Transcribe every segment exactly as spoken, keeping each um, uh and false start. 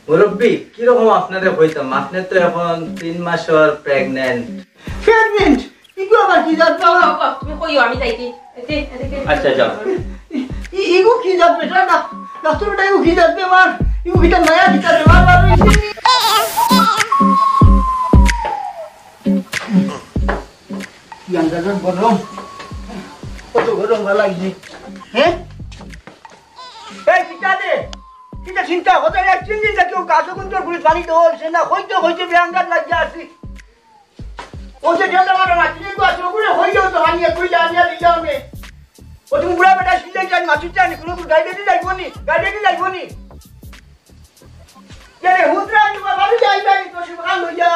মুরব্বি, কিরকম আপনারে কইতাম, আপনে তো এখন তিন মাসর প্রেগন্যান্ট। প্রেগন্যান্ট? ইগু আবার কি জাত বাবা? বাবা, তুমি কইও, আমি যাইতে। এতে, এদিকে। আচ্ছা, যাও। ই-, ই-, ইগু কি জাত বেটা? ডাক-, ডাক্তার বেটা, ইগু কি জাত বেমার? ইগু কিতা নয়া কিতা বেমার বার অইছে? কি আন্দাজর গরম? কত গরম বা লাগছে? হ্যাঁ? এই কিতা রে? কিতা চিন্তা হতে এক তিন দিন থাকি ও গাছ কুন্তর গুলি পানি দেওয়া হইছে না, হইতে হইতে বেয়াঙ্গাত লাগিয়া আছি। ও যে ঠান্ডা মারা না, কিনে তো আছে, ওগুলো হইলেও তো আনিয়া তুই আনিয়া দিলে আমি। ও তুমি বুড়া বেটা সিলে যাই, মাছুর জানি, কোনো গাড়ি দিয়ে যাইবো নি, গাড়ি দিয়ে যাইবো নি। কে রে, হুতরা আনি, বাবা, আমি যাই, যাই, তো সে ভালো হইয়া।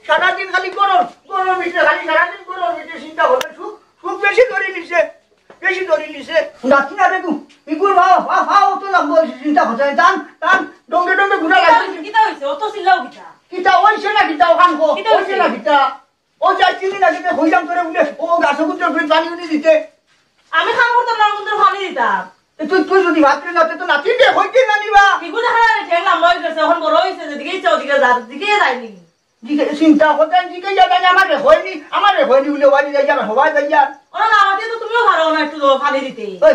সারাদিন খালি গরম, গরম ভিতরে, খালি সারাদিন গরম ভিতরে চিন্তা করবে। সুখ, সুখ বেশি ধরে নিছে, বেশি ধরে নিছে। ডাকি না দেখু, ইগুর ভাও, ভাও, ভাও, তো লাম্বা হইছে, চিন্তা করছে। টান, টান, ডঙ্গে ডঙ্গে ঘুরা লাগছে। কিতা হইছে? অত চিল্লাও কিতা? কিতা হইছে না কিতা? ওখান কো, কিতা হইছে হইছে? না কিতা? ও যাই চিনি না কিতা? হইলাম তোরে বলে, ও গাছ কুন্তর গুলি পানি উনি দিতে। আমি কাম করতাম না, কুন্তর পানি দিতাম। এ তুই, তুই যদি ভাত রে না, তে তো নাতি দে, হইতে না নিবা। ইগু দেখা যায়, ঠেং লাম্বা হয়ে গেছে, এখন বড় হইছে, যেদিকে ইচ্ছা ওদিকে যা, যেদিকে যায়নি। দিকে চিন্তা করতে, দিকে যা, জানি আমারে হয়নি, আমারে হয়নি, উলে বাড়ি যাই, আর হওয়া যাই, আর। ওরা না, আমাকে তো তুমিও পারো না একটু পানি দিতে। ওই,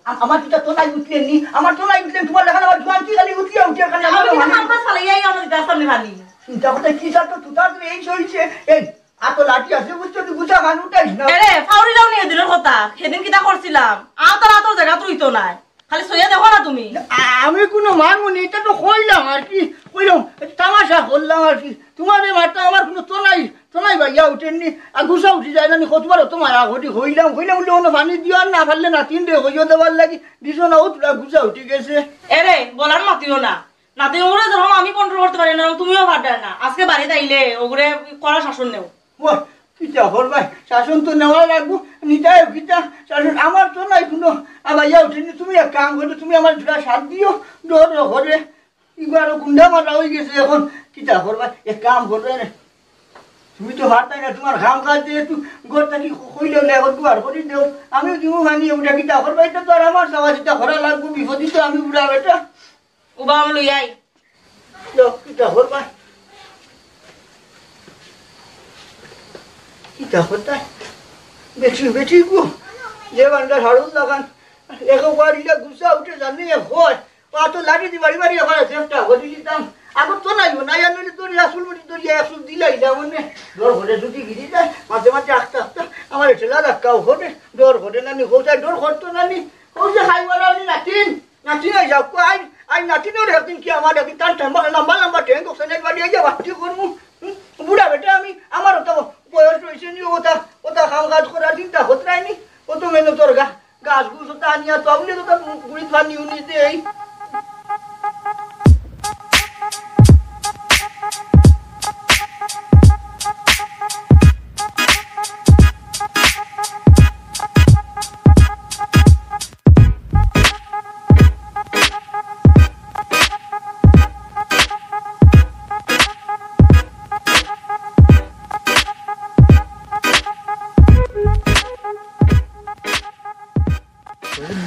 আ-, আমার দুটা তো নাই উঠলেন নি, আমার তো নাই উঠলেন, তোমার লেখান আমার জোয়ান কি খালি উঠিয়া উঠিয়া খালি আমি আমার কিন্তু মানে কাম কাজ ফালাইয়া এই আমাদের ব্যস্ত আমি পানি। চিন্তা করতে কি জাত তো তুতার তো এই হইছে, এই, আর তো লাঠি আছে, বুঝছো, তুই গুছা খান উঠাইস না। আরে, ফাউরি যাও নি এদিনের কথা, সেদিন কিতা করছিলাম, আর তো রাতর জায়গা তুই তো নাই। খালি সইয়া দেখো না তুমি। আ-, আমি কোনো মানবো নি, এটা তো কইলাম আর কি, কইলাম, এটা তামাশা করলাম আর কি। তোমার এই মারটা আমার কোনো তো নাই, তো নাই ভাইয়া উঠেননি, আর গুছা উঠি যায় না নি, কতবার অত মারা ঘটি হইলাম, হইলাম বলে অন্য পানি দিও আর না পারলে না তিন রে হইও দেওয়ার লাগি, দিছো না, ও তোরা গুছা উঠি গেছে। এরে, বলার মাতিও না, নাতি ওগুলো ধরো আমি কন্ট্রোল করতে পারি না, তুমিও পারবে না। আজকে বাড়িতে আইলে ওগুলো করা শাসন নেও। ওহ, কিতা করবায়? শাসন তো নেওয়া লাগবো। নিতাই কিতা? শাসন আমার তো নাই কোনো। আবার ইয়া উঠেনি, তুমি এক কাম করো, তুমি আমার দুটা সাথ দিও, ডর করে। ইগু আরো গুন্ডা মারা হয়ে গেছে এখন। কিতা করবায়? এক কাম করবে না। তুমি তো পারতাই না, তোমার কাম কাজ দিয়ে একটু ঘর থাকি কইলে হলে এখন দুয়ার করে দেও। আমিও দিব মানি, ওটা কিতা করবায়? এটা তো আর আমার সমাজ, এটা করা লাগবো, বিপদই তো আমি বুড়া বেটা। উবা, আমি লই আই। লো, কিতা করবা? কিতা করতা? বেটি, বেটি গো। যে বান্দা হারুন লাগান। একে বাড়িটা গুছা উঠে জানি হয়। পা তো লাঠি দি বাড়ি বাড়ি আবার চেষ্টা করে দিতাম। আগর তো নাই, নাই আনলে তো রিয়া চুল মুঠি ধরিয়া একশো দিলাই যাবো নে। ডর করে যদি গিরি যায়, মাঝে মাঝে আস্তে আস্তে আমার ঠেলা ধাক্কাও করে। ডর করে নানি, হোজায় ডর করতো নানি। হোজা খাইবার আমি নাতিন। নাতিন আই যাও, কো আই, আই নাতিনর একদিন কি আমার একদিন তার লম্বা, লম্বা, লম্বা ঠেং কো সেনের বাড়ি আই যা বাতি করমু। হুম? বুড়া বেটা আমি, আমার অত বয়স হইছে নি, ওটা, ওটা কাম কাজ করার চিন্তা হতরাই নি, অত মেহনতর গা, গাছ গুছ ওটা আনিয়া তো আপনি তো তার গুড়ি পানি উনি দেই।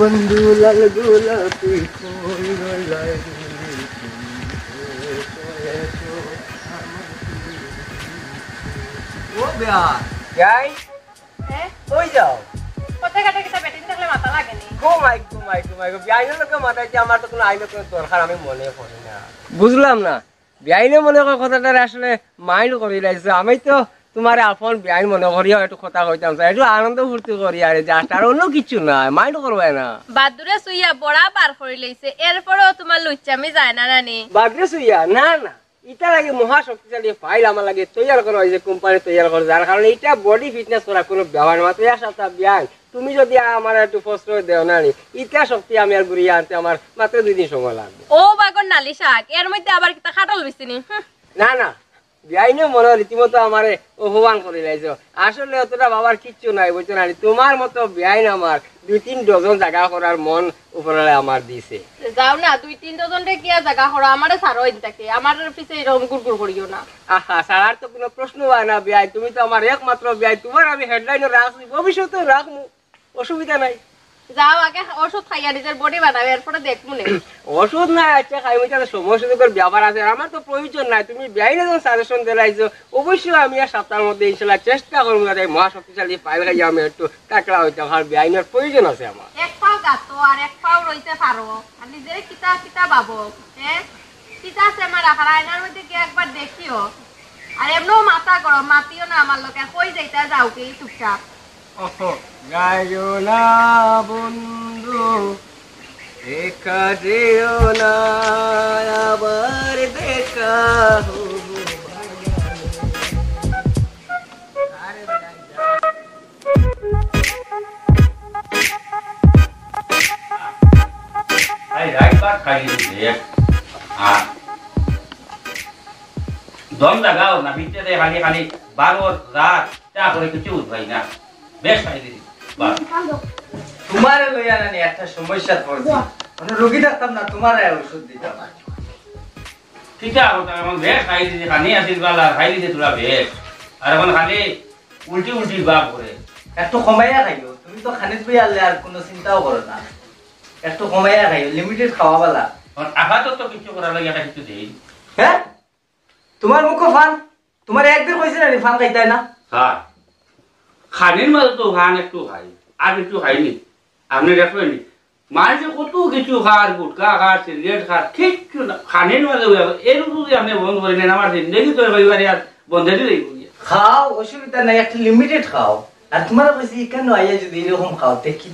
বন্ধু লাল গোলাপি ফুল গোলাপি। ও বিয়া। যাই? হ্যাঁ? কই যাও? পথে ঘাটে কিতা বেটিন দেখলে মাথা লাগে নি? ঘুমাই, ঘুমাই, ঘুমাই। বিয়াইনর লগে মাতাইতে আমার তো কোনো আইন, কোনো দরকার আমি মনে করি না। বুঝলাম না। বিয়াইনে মনে কয় কথাটারে আসলে মাইন্ড করি লাইছে। আমি তো তোমারে আপন বিয়াইন মনে করিয়া একটু কথা কইতাম চাই, একটু আনন্দ ফুর্তি করি, আরে just, আর অন্য কিচ্ছু নাই, মাইন্ড করবায় না। বাদুরে সুইয়া বড়া বার করি লাইছে, এরপরেও তোমার লুচ্চামি যায় না নানি? বাদুরে সুইয়া? না, না, ইটা লাগে মহা শক্তিশালী ফাইল আমার লাগে তৈয়ার করা হয়েছে, কোম্পানি তৈয়ার করে, যার কারণে ইটা বডি ফিটনেস করা কোনো ব্যাপার না, মাত্র এক সপ্তাহ বিয়াইন। তুমি যদি আমার একটু প্রশ্রয় দেও না নি, ইটা শক্তি আমি আর ঘুরিয়ে আনতে আমার মাত্র দুই দিন সময় লাগবে। ও বাগর নালি শাক, এর মধ্যে আবার কিতা খাটল বিছিনি? হুঁ। না, না, বিয়াইনে মনে হয় রীতিমতো আমারে অপমান করে লাইছো। আসলে অতটা বাবার কিচ্ছু নাই, বুঝছো না নি? তোমার মতো বিয়াইন আমার দুই তিন ডজন জাগা করার মন উপরওয়ালা আমার দিছে। যাও না, দুই তিন ডজন রে কিয়া জাগা করো, আমারে ছাড়ো ইন তাকে, আমার পিছে এরকম গুড়গুড় করিও না। আহা, ছাড়ার তো কোনো প্রশ্ন হয় না বিয়াই, তুমি তো আমার একমাত্র বিয়াই, তোমার আমি হেডলাইনও রাখছি, ভবিষ্যতেও রাখমু। অসুবিধা নাই। যাও, আগে ওষুধ খাইয়া নিজের বডি বানাও, এরপরে দেখমু নে। ওষুধ না, আচ্ছা, খাই, ওইটা তো সময় সুযোগের ব্যাপার আছে। আর আমার তো প্রয়োজন নাই, তুমি বিয়াইনে যখন সাজেশন দিলাইছো, অবশ্যই আমি এক সপ্তাহের মধ্যে ইনশাল্লাহ চেষ্টা করবো, যাতে এই মহাশক্তিশালী পাইল খাইয়া আমি একটু তাকড়া হইতাম। আর বিয়াইনের প্রয়োজন আছে আমার। এক পাও গাতো আর এক পাও রইতে পারো, আর নিজেরে কিতা কিতা ভাবো, হ্যাঁ? কিতা আছে আমার রাখার, আয়নার মধ্যে গিয়া একবার দেখিও। আর এমনও মাথা গরম, মাতিও না আমার লগে, কই যাইতা যাও কি চুপচাপ। ওহো, যাইও না বন্ধু, একা যেও না, আবার দেখা হবে। আরে ভাই, যা। এই রাইত ভাত খাই দিছে। আর দম লাগাও না, ভিতরে খালি খালি বারো রাত চা করে কিছু উঠবাই না। বেশ খাই দিছি। বাহ। তোমারে লইয়া নানি একটা সমস্যা পড়ছি। মানে রোগী দেখতাম না, তোমারে ওষুধ দিতাম। ঠিক আছে, এখন বেশ খাই দিছি, খানি আসিল বালা, খাই দিছি তোরা বেশ। আর এখন খালি উল্টি উল্টি ভাব করে। একটু কমাইয়া খাইও, তুমি তো খানিত বই আনলে আর কোনো চিন্তাও করো না। একটু কমাইয়া খাইও, লিমিটেড খাওয়া বালা। এখন আপাতত তো কিছু করার লাগে, এটা কিছু দেই। হ্যাঁ, তোমার মুখো ফান, তোমার একদিন কইছি না নি ফান খাইতায় না? হ্যাঁ, খানির মাঝে তো ফান একটু খাই, আর কিছু খাইনি। আপনি দেখবেন নি, মানুষে কত কিছু খার, গুটখা খার, সিগারেট খার, কিচ্ছু না, খানির মাঝে ওই, এর উপরে আপনি বন্ধ করে নেন, আমার জিন্দগি তো এবারে আর বন্ধ দিয়ে দিই। খাও, অসুবিধা নাই, একটা লিমিটেড খাও। আর তোমার কাছে কেন আইয়া যদি এরকম খাও, দেখি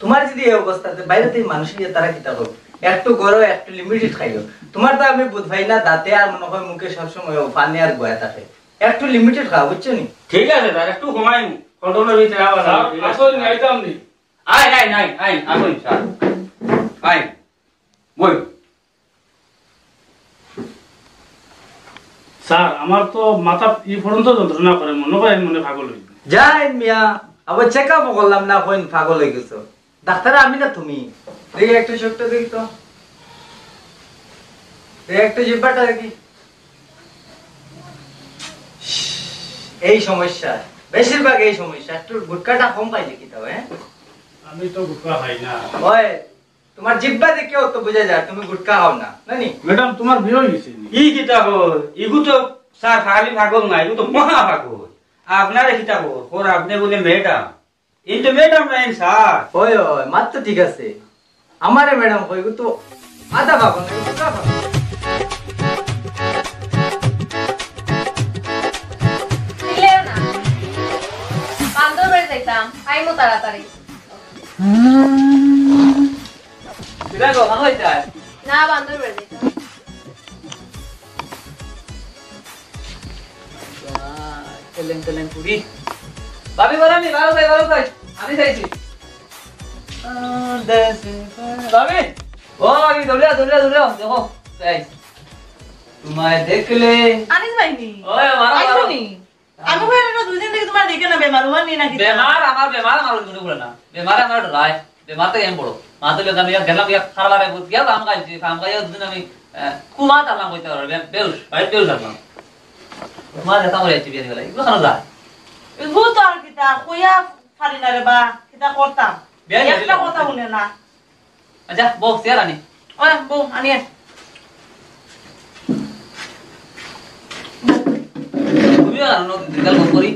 তোমার যদি এই অবস্থাতে বাইরে থেকে মানুষ গিয়ে তারা কিতা করবো? একটু গরো, একটু লিমিটেড খাইও। তোমার তো আমি বুঝ পাই না, দাঁতে আর মনে হয় মুখে সবসময় ও পানি আর বয়া থাকে। একটু লিমিটেড খাও, বুঝছো নি? ঠিক আছে স্যার, একটু কমাই, কন্ট্রোলের ভিতরে আবার স্যার, ঠিক আছে। আসল নিয়ে আইতাম নি। আয়, আয়, আয়, আয়, আসুন স্যার। আয়, বই। স্যার, আমার তো মাথা ই পর্যন্ত যন্ত্রণা করে, মনে হয় আমি মনে পাগল হইব। যাই মিয়া, আবার চেক আপ করলাম না, কইন পাগল হয়ে গেছো। ডাক্তার আমি না তুমি। দেখি একটু চোখটা দেখি তো। দেখি একটু জিব্বাটা দেখি। এই সমস্যা, বেশিরভাগ এই সমস্যা। একটু গুটখাটা কম পাইলে কি তবে, হ্যাঁ? আমি তো গুটখা খাই না। ওই, তোমার জিব্বা দেখেও তো বোঝা যায় তুমি গুটখা খাও না, না নি? ম্যাডাম, তোমার বিয়ে হয়ে গেছে নি? ই কিতা কর? ইগু তো স্যার খালি পাগল না, ইগু তো মহা পাগল। আপনারে কিতা কর? কর আপনি বলে ম্যাডাম। এই তো ম্যাডাম নাই স্যার। ওই, ওই, মাত তো ঠিক আছে। আমারে ম্যাডাম কই, ইগু তো আধা পাগল না, ইগু পুরা পাগল। দিলেও না। বান্দর বাড়ি যাইতাম, আইমু তাড়াতাড়ি। কিতা গো, ভালো হইছে? না, বান্দর বাড়ি যাইতাম। তেলেন তেলেন পুরি। ভাবি, বলো নি, ভালো খাই, ভালো খাই। আমি খাইছি। ভাবি, ও ভাবি, দৌড়িয়া, দৌড়িয়া, দৌড়িয়া, দেখো, এই। তোমায় দেখলে। আনিস ভাই নি? ওই, মারো, আইসো মারো। নি? আমি কই, এটা দুই দিন থেকে তোমার দেখে না, বেমার হওয়ার নেই নাকি? বেমার, আমার বেমার, আমার ওই করে না। বেমারে আমার ডরায়। বেমার তো এম বড়। মা তো বেকার নিয়ে গেলাম, ইয়া খারাপ লাগে, বুঝ গেল, আম খাইছি, আম খাইয়া দুদিন আমি, আহ, কুমা থাকলাম, কইতে পারো, বে-, বেউস, ভাই বেউস থাকলাম। তোমার দেখা করে যাচ্ছি বিয়ে গেলে, এগুলো খারাপ যায়। এগুলো তো আর কিতা, কইয়া পারি না রে বা, কিতা করতাম? বিয়ে গেলে একটা কথা শুনে না। আচ্ছা, বউ, চেয়ার আনি। ওই, বউ, আনি আয়। তুমিও আনো, দিনকাল বন্ধ করি।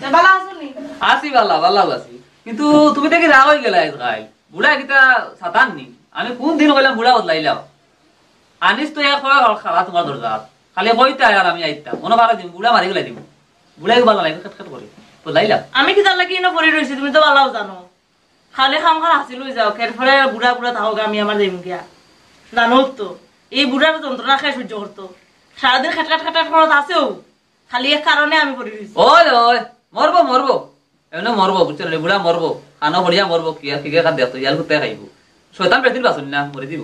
তে ভালা আছো নি? আছি ভালা, ভালা আছি। কিন্তু তুমি দেখি রাগ হয়ে গেলে আজকাল। বুড়া কিতা সাতান নি? আমি কোন দিন কইলাম বুড়া বদলাইলাও? আনিস তো এক হয় খালা তোমার দরজা। খালি কইতে আর আমি আইতাম। মনে পারে দিম, বুড়া মারি গেলে দিম। বুড়াই ভালা লাগে, খেট খেট করে। বদলাইলাম। আমি কিতার লাগি ইনো পড়ি রইছি, তুমি তো ভালাও জানো। খালি খাম খান হাসিল হয়ে যাও, এরপরে বুড়া বুড়া থাকো, আমি আমার যাইমু গিয়া। জানো তো, এই বুড়ার যন্ত্রণা কে সহ্য করতো? সারাদিন খেট খেট খেট খেট করত আছেও, খালি এক কারণে আমি পড়ি রইছি। ওই, ওই, মরবো, মরবো। এমনে মরবো, বুঝছো না? বুড়া মরবো। খানো পড়িয়া মরবো, কি আর কি আর দেখতো, ইয়ার কুত্তায় খাইবো। শয়তান বেশির বাসন না, মরে দিব।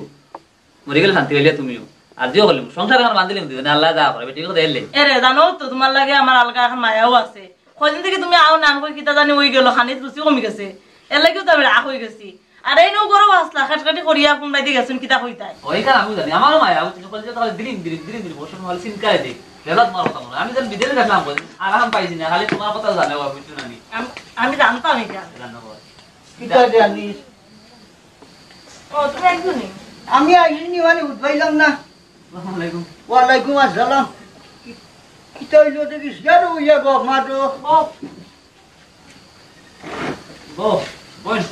মরে গেলে শান্তি পাইলে তুমিও। আর জিও করলে, সংসার এখন বান্ধিলে দিবে না, আল্লাহ যা করে, বেটি কথা এলে। এরে, জানো তো, তোমার লাগে আমার আলগা এখন মায়াও আছে। কয়দিন থেকে তুমি আও না, আমি কই কিতা জানি ওই গেল, খানিত রুচি কমি গেছে। এর লাগিও তো আমি রাগ হয়ে গেছি। আর এই নু গরম আসলা, খাটকাটি করিয়া কুমড়াই দিয়ে গেছেন, কিতা কইতাই? ওই কারণ আমি জানি, আমারও মায়া, বুঝছো, কলেজে তো খালি দিলিম, দিলিম, দিলিম, দিলিম, ওর সময় খালি চিন্তায় দিই। বেলা তোমার কথা মনে হয়। আমি যেন বিদেশে গেছিলাম কই, আরাম পাইছি না, খালি তোমার কথা জানে ও, বুঝছো না নি? আম-, আমি জানতাম এটা। জানো ও। কিতা জানিস? ও, তুমি একজনই? আমি আইসিনি মানে উঠবাইলাম না। আসসালামু আলাইকুম। ওয়ালাইকুম আসসালাম। কি-, কিতা হইলো দেখিস? কেন হইয়া গো, মাতো? ও, বউ, বইন।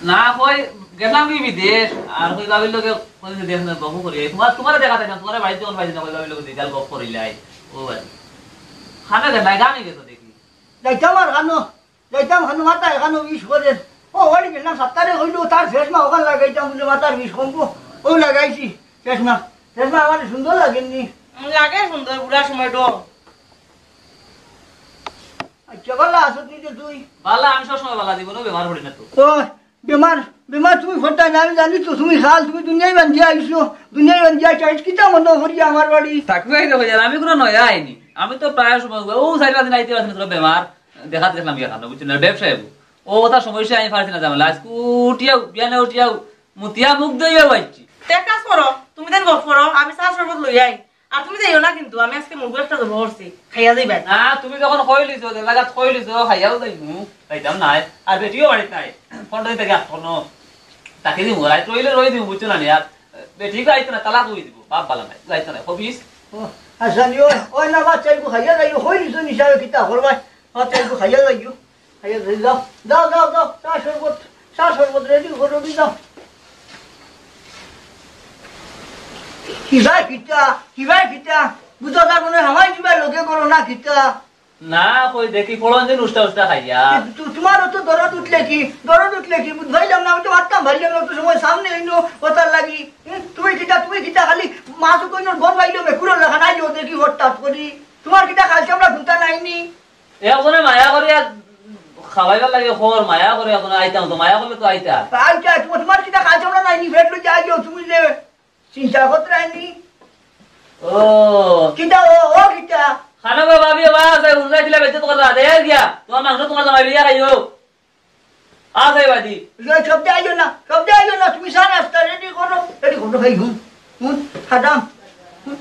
না, কই গেলাম কি বিদেশ, আর কই ভাবির লগে কই বিদেশ না গপ করি। তোমার, তোমারে দেখা যায় না, তোমারে বাড়িত যখন পাইছি না, কই ভাবির লগে দিদাল গপ করিলাই। ও বাড়ি। খানা গেলাই, গানি গেছো দেখি। যাইতাম আর খানো, যাইতাম খানো, মাথা এখানো উইশ করে। ও, ওই গেলাম, সাত্তারে হইলো, তার চশমা ওখান লাগাইতাম, বুঝলে মাথার উইশ কমবো। ও লাগাইছি চশমা। চশমা আমার সুন্দর লাগেনি। লাগে সুন্দর, বুড়া সময় ডর। আচ্ছা, ভালা আছো তুই যে তুই? ভালা, আমি সবসময় ভালা, জীবনেও বেমার পড়ি না তো। ও, বেমার, বেমার তুমি ফোনটা না, আমি জানি তো তুমি খাল, তুমি দুনিয়ায় বান্ধিয়া আইছো, দুনিয়ায় বান্ধিয়া আইছো, আইজ কিতা মনে করি আমার বাড়ি? থাকবে এই দেখো, আমি কোনো নয়া আইনি, আমি তো প্রায় সময় ও চার পাঁচ দিন আইতে পারছি না, তোরা বেমার দেখাতে গেছিলাম গিয়া খানো, বুঝছো না, ব্যবসায় ও ওটা সমস্যা, আমি পারছি না ঝামেলা। আজকে উঠিয়াও, বিয়ানে উঠিয়াও, মুতিয়া মুখ ধইয়া বাইছি। তে এক কাজ করো, তুমি দেন গপ করো, আমি চা শরবত লই আই। আর তুমি যাইও না কিন্তু, আমি আজকে মুরগু একটা জব করছি, খাইয়া যাইবা। না, তুমি যখন কইলিছো, যে লাগাত কইলিছো, খাইয়াও যাইমু, যাইতাম নাই। আর বেটিও বাড়িত নাই, পনেরো দিন থেকে আসবো না। তাকে দিমু, রাইত রইলে রই দিমু, বুঝছো না নি? আর বেটি আইতো না, তালাক হই দিব, বাপ ভালা নাই, যাইতো না, হবিস। ও, আচ্ছা, নিও, ওই না, বাচ্চা একটু খাইয়া যাইও, কইলিছো নিশা, কিতা করবাই? বাচ্চা একটু খাইয়া যাইও। আইয়া ধরি যাও, যাও, যাও, যাও, চা শরবত, চা শরবত রেডি করো, দি যাও। কিবা কিতা, কিবা কিতা, বুঝো তার মনে হয় আমার কিবা লোকে করো না কিতা। না, কই দেখি, পড়ন দিন উস্তা উস্তা খাইয়া। তু-, তু-, তোমারও তো দরদ উঠলে কি, দরদ উঠলে কি, বুঝ পাইলাম না, আমি তো মারতাম পারলাম না, তো সময় সামনে হইলো, ওটার লাগি। হুম, তুমি কিতা, তুমি কিতা, খালি মাছ কইনর বন পাইলো, মেকুরর লেখা নাই, ও দেখি হঠাৎ করি। তোমার কিতা খাল চামড়া ঘুমটা নাইনি? একজনে মায়া করিয়া খাওয়াইবার লাগি খর, মায়া করে একজনে আইতাম তো, মায়া করলে তো আইতা। আইতা, তোমার, তোমার কিতা কাজ আমরা নাইনি, পেট লইয়া আইও, তুমি যে চিন্তা করতে আইনি। ও। কিতা ও, ও কিতা? খানা গো ভাবি, ও বাস, এই উল্টা দিলা বেঁচে তো কথা, দে গিয়া, তোমার মাংস তোমার জামাই লইয়া খাইও। আ যাই বাদি। লই, শব্দে আইও না, শব্দে আইও না, তুমি চা নাস্তা রেডি করো, রেডি করো, ভাই, হুম, হুম, খাদাম, হুম।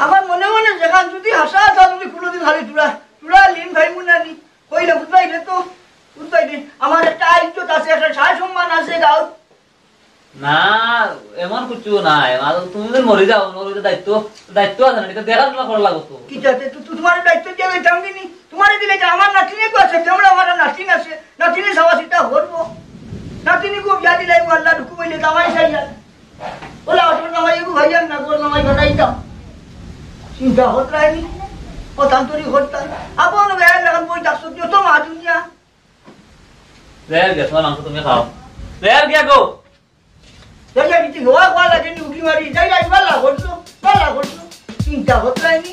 আমার মনে মনে যেখান যদি হাসা হাসা যদি কোনোদিন খালি চূড়া, চূড়া লিন ভাই মুনানি, কইলে বুঝবাই রে তো, বুঝবাই রে। আমার একটা ইজ্জত আছে, একটা সার সম্মান আছে গাঁও। না, এমন কিছু নাই। আর তুমি যদি মরে যাও, মরে যাও, দায়িত্ব, দায়িত্ব আছে না, এটা দেখাশোনা করা লাগবে তো। কি যাতে তু-, তু-, তোমার দায়িত্ব দিয়ে গেছিলাম কি নি? তোমার দিলে কি আমার নাতিনে কো আছে, তোমরা আমার নাতিন আছে, নাতিনে সবাই সেটা করবো। নাতিনে কো বিয়া দিলে আল্লাহ ঢুকু বইলে দামাই চাই আর। ওলা আসলে দামাই এগু ভাই আর না, গোর দামাই বানাইতাম। চিন্তা হত রায়নি, কথান্তরি হত রায়। আপন বেয়ার লাগান বই ডাকছো, যত মা দুনিয়া। লেয়ার গিয়া, তোমার মাংস তুমি খাও। লেয়ার গিয়া গো। যাই যাই, তুই হওয়া হওয়া লাগে নি, উঠি মারি। যাই যাই, বালা করছো, বালা করছো। চিন্তা হত রায়নি।